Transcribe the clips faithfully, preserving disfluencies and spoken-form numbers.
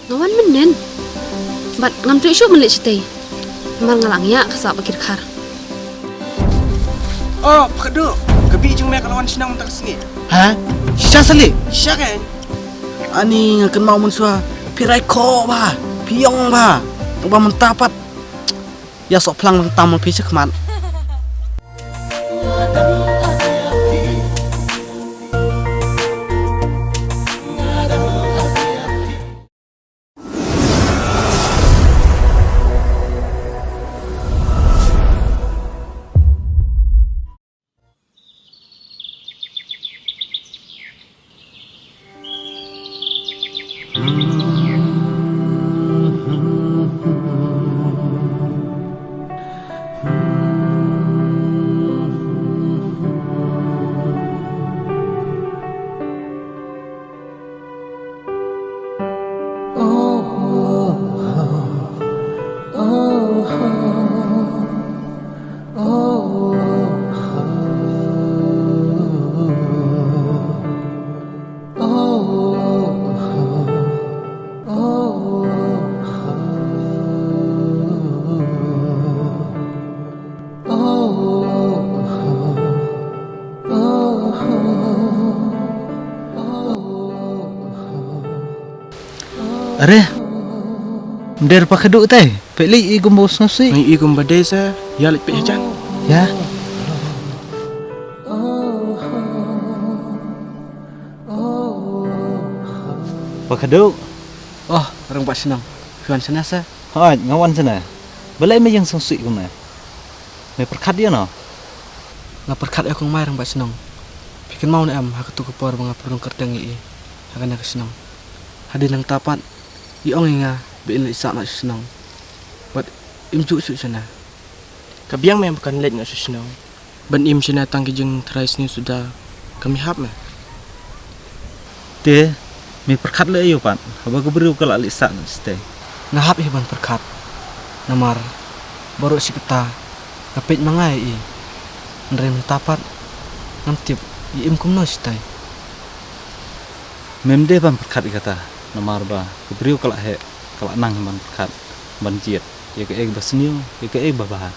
Nga wan mynnin. Bad ngam treh shuh ban leit shatei. Namar nga la ngiah ka sap ba kyrkhar. Oh, Phakhadduh, ka bih jong me ka la wan shnong mynta ka sngi. Ha? Shisha Sali? Shisha kein. Ani nga kynmaw mynshuwa, phi rai khoh bha, phi ïong bha. Tang ba mynta pat ïa soh phlang lang tam phi shakhmat. Are, mder Phakhadduh te, peit lei i kumba sngewsih. Ngi i kumba dei sa, ïa leit peit hajan. Ïa. Phakhadduh. Oh, Rangbah Shnong. Phi wan shane sa? Hooid, nga wan shane. Balei me ïeng sngewsih kumne? Me pyrkhat ïa no? Nga pyrkhat ïa Kong Mai Rangbah Shnong. Phi kynmaw ne em ha katu ka por ba nga pyrshang kyrteng ïa i ha kane ka shnong. Hadien nangta pat i ong ïa nga ba in leit sah noh sha shnong. Bad im ju shuh shane. Ka biang me ba kan leit noh sha shnong. Ban im shane tang ki jingtharai sniew suda kam ïahap me. Te me pyrkhat leh aïu pat haba ka briew ka la leit sah noh shatei? Nga hap hi ban pyrkhat. Namar baroh shi katta nga peit ma nga ïa i. Hynrei mynta pat ngam tip i im kumno shatei. Mem dei ban pyrkhat ïa kata, namar ba ka briew ka la heh, ka la nang ban pyrkhat, ban jied ïa kaei ba sniew, ïa kaei ba bha.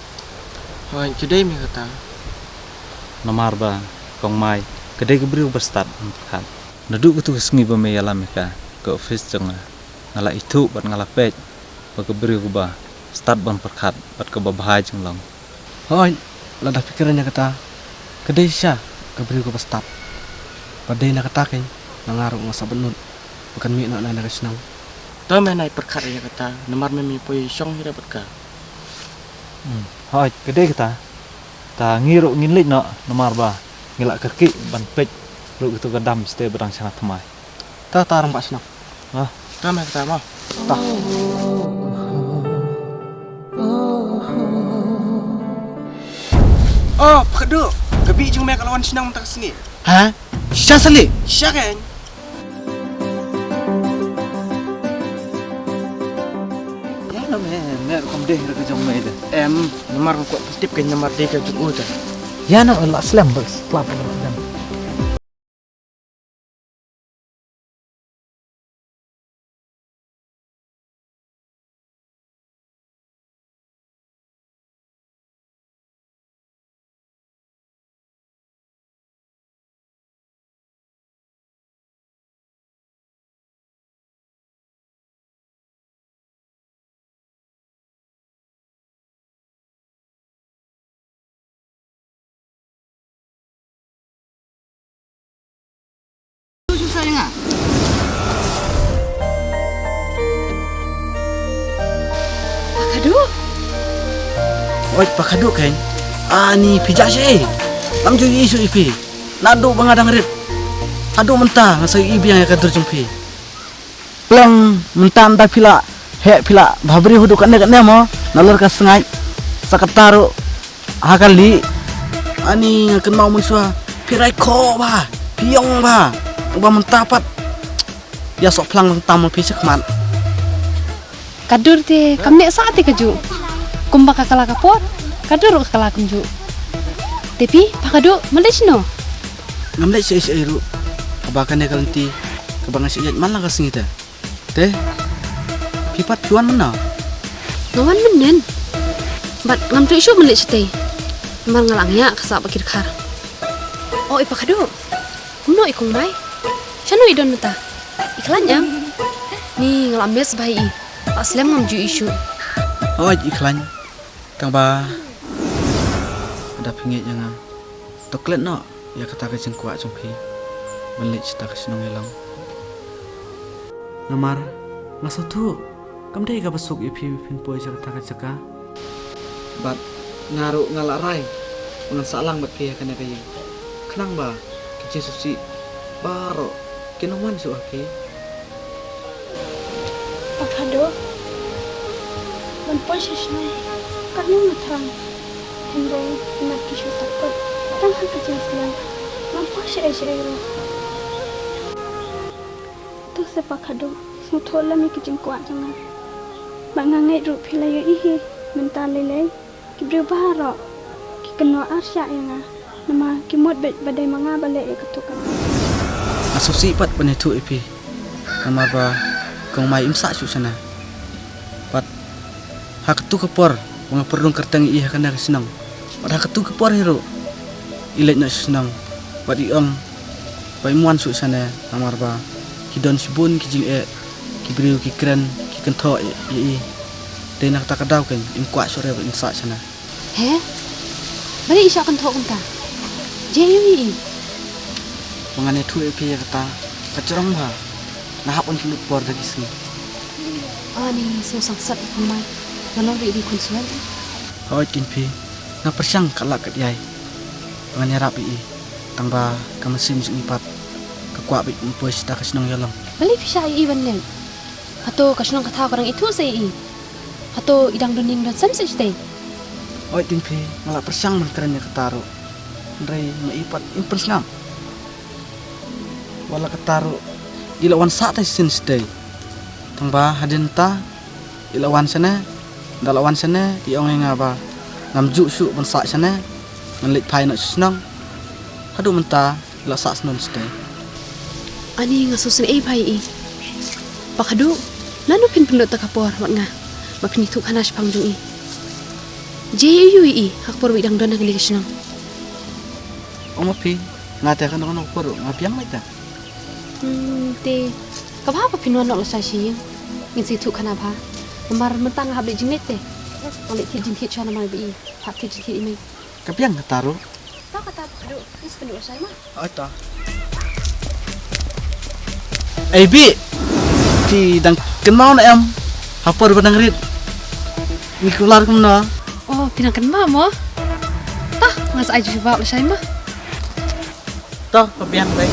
Hooid, ka dei me kata. Namar ba Kong Mai ka dei ka briew ba stad ban pyrkhat. Naduh katu ka sngi ba me ïalam ïa ka, ka office jong nga, nga la ithuh bad nga la peit ba ka briew kaba stad ban pyrkhat bad kaba bha jinglong. Hooid, lada phi kren ïa kata, ka dei shisha ka briew kaba stad. Ba dei na kata kein, nga ruh nga sngewbha nud ba kan mih noh na ka shnong. To me nai pyrkhat ïa kata, namar me me poi shong hi re bad ka. Hmm, hooid, ka dei kata. Ta ngi ruh ngin leit noh, namar ba ngi la kyrkieh ban peit ruh katu ka dam shatei ba dang shna thymmai. Ta ta Rangbah Shnong. Ah. Ta me ta mo. Ta. Oh, Phakhadduh, ka bih jong me ka la wan shnong mynta ka sngi. Ha? Shisha Sali? Shisha kein. Ïa no me, me rukom dei ruh ka jong me de. Em, namar ko tip kein namar dei ka jong u de. Ïa no la slem bas, klap bas. Phakhadduh. Oi, Phakhadduh kein. Ani phi jah shaei? Lam ju ïohi shuh ïa phi. Naduh ba nga dang rit haduh mynta nga sa ïohi biang ïa ka dur jong phi. Pleng mynta ynda phi la heh phi la bhabriew haduh katne katne mo, nalor ka sngaid sa kata ruh ha kali. Ani nga kynmaw mynshuwa phi rai khoh bha, phi ïong bha. Tang ba mynta pat ïa soh phlang lang tam phi shakhmat. Ka dur te kam neh sah te kajuh. Kumba ka kylla ka por, ka dur ruh ka kylla kumjuh. Te phi, Phakhadduh, me leit shano? Ngam leit shaei shaei ruh. Kaba kane ka lynti kaba nga shah ïaid man la ka sngi te. Te Phi pat phi wan mynno? Nga wan mynnin. Bad ngam treh shuh ban leit shatei. Namar nga la ngiah ka sap ba ki dkhar. O i Pa Khadduh. Kumno i Kong Mai? Shano i don mynta? I khlaiñ em? Ni nga la miss bha ïa i. La slem ngam ju ïohi shuh. Hooid i khlaiñ. Tang ba lada phi ngeit ïa nga, to klet noh ïa kata ka jingkwah jong phi ban leit sha kata ka shnong ïalong. Namar nga sngewthuh kam dei kaba suk ïa phi ba phin poi sha kata ka jaka. Bad nga ruh nga la rai ba ngan sah lang bad phi ha kane ka ïing, khnang ba ki jingsngewsih baroh kin ym wan shuh ha phi. Pa Khadduh, ban poi sha shnong katno nga thrang, hynrei imat ki shu takut tang ha ka jingslem, ngam poi shaei shaei ruh. To se Pa Khadduh, sngewthuh lem ïa ki jingkwah jong nga. Bad nga ngeit ruh phi la ïohi hi, mynta lei lei ki briew baroh ki kynnoh arshah ïa nga, namar ki mut beit ba dei ma nga ba leh ïa katu ka kam. Nga sngewsih pat ban ïathuh ïa phi, namar ba i Kong Mai im sah shuh shane. Bad ha katu ka por ba nga pynrung kyrteng ïa i ha kane ka shnong, bad ha katu ka por hi ruh i leit noh sha shnong bad i ong ba im wan shuh shane, namar ba ki don shibun ki jingeh, ki briew ki kren, ki kynthoh ïa i. Dei na kata ka daw keiñ im kwah shuh re ba in sah shane. He? Balei i shah kynthoh kumta? Jia ïa i. Ba ngan ïathuh ïa phi ïa kata ka jrong bha, nga hap ban pynlut por da ki sngi. Ani sngewsih sat i Kong Mai. Nga long ri di khun suan. Hooid keiñ phi, nga pyrshang katba lah katba ïai ba ngan ïarap ïa i. Tang ba ka mynsiem jong i pat ka kwah beit ban poi sha kata ka shnong ïalong. Balei phi shah ïa i ban leit? Hato ka shnong ka thaw ka dang ithuh sa ïa i? Hato i dang don ïing don sem sa shatei? Hooid keiñ phi, nga la pyrshang ban kren ïa kata ruh, hynrei ma i pat im pynsngap. Wat la kata ruh i la wan sah tai shisien shatei. Tang ba hadien ta i la wan shane, da la wan shane i ong ïa nga ba ngam ju shuh ban sah shane, ngan leit phai noh sha shnong. Haduh mynta i la sah shnong shatei. Ani nga sngewsih ei bha ïa i. Pa Khadduh, nano phin pynlut ta ka por wat nga ba phin ïathuh khana shaphang jong i. Jia ïa i ha ka por ba i dang don ha kane ka shnong. Ong ma phi, nga te kano kano ka por ruh nga biang lei ta. Hmm, te kaba hap ba phin wan noh lashai sha ïing, ngin sa ïathuh khana bha. Namar mynta nga hap leit jingleit te. Nga leit thied jingthied shuwa namar ba i hap thied jingthied i mei. Ka biang kata ruh. To kata Pa Khadduh, ngin sa pynduh lashai ma. Oi to. Ei Bi, phi dang kynmaw ne em ha por ba dang rit? Ngi kular kumno? Oh, phi dang kynmaw mo? To, nga sa ai jubab lashai ma. To, ka biang beit.